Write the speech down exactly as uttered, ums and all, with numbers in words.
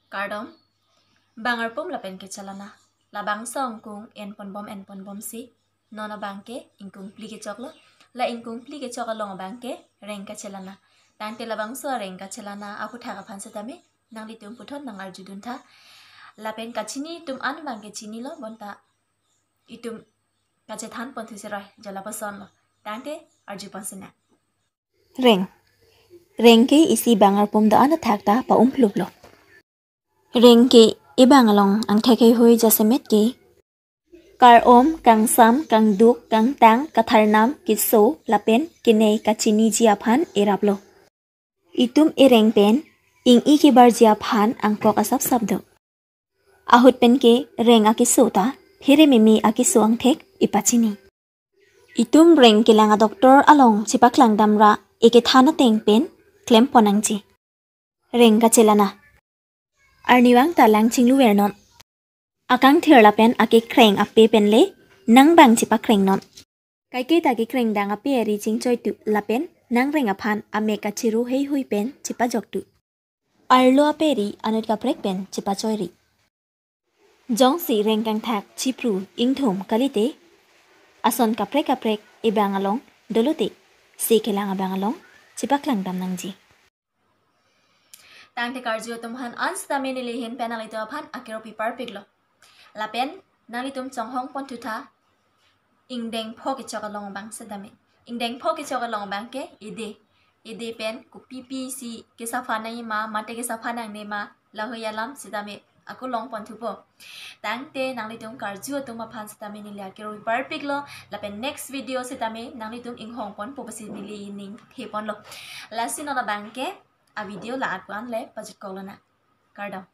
Kardom, bang arpum lapen kechelana. Labangso angkung enponbom enponbomsi. Non abangke ingkung phli kechoklo. La ingkung phli kechok along abangke reng kachelana. Tangte labangso areng kachelana aphuthak aphan setame nanglitum puthot nang-arjudun tha. Lapen kachini atum an abangke chinilo bonta itum kachethan ponthu seroi jala pasonlo. Tangte arjupon sinang. Reng. Reng ke isi bang arpum do-an athak ta pa-umpluplo. Reng ke ebang along angthek heihui jasemet ke kar-om, kangsam, kangduk, kangtang, katharnam, keso, lapen kenei kachiniji aphan eraplo. Itum ereng pen ing-i kebarji aphan angkok asapsap do. Ahut pen ke reng akeso ta phere meme akeso angthek ipachini. Itum reng kelang adoctor along chepaklangdamra ekethan ateng pen klempon nangji. Reng kachelana. Arnivang ta lang chingluvernon. Akangthir lapen akekreng ape pen le nang bang chepakrengnon. Kaike ta kekrengdang ape ari chingchoitu lapen nang reng aphan amek kachiru heihui pen chepajoktu. Arlo ape ari anut kaprek pen chepachoiri. Jongsi reng kangthak chipru ingthum kalite, ason kaprek kaprek ebang along dolote, se kelang abang along chepaklangdam nangji. Tangte karju atum aphan ansetame neli ahin pen nanglitum aphan akero piparpiklo. Lapen nanglitum chonghong ponthu tha, ingdeng pho kechok along abang setame. Ingdeng pho kechok along abangke ede. Ede pen kopi pisi kesapha nangji ma, mate kesapha nangne ma, lahei alam setame ako long ponthupo. Tangte nanglitum karju atum aphan setame neli akero piparpiklo, lapen next video setame nanglitum inghong ponpo pusi neli ning theponlo. Lasi non abangke avideo la-an pu an le pajutkoklo na. Kardom.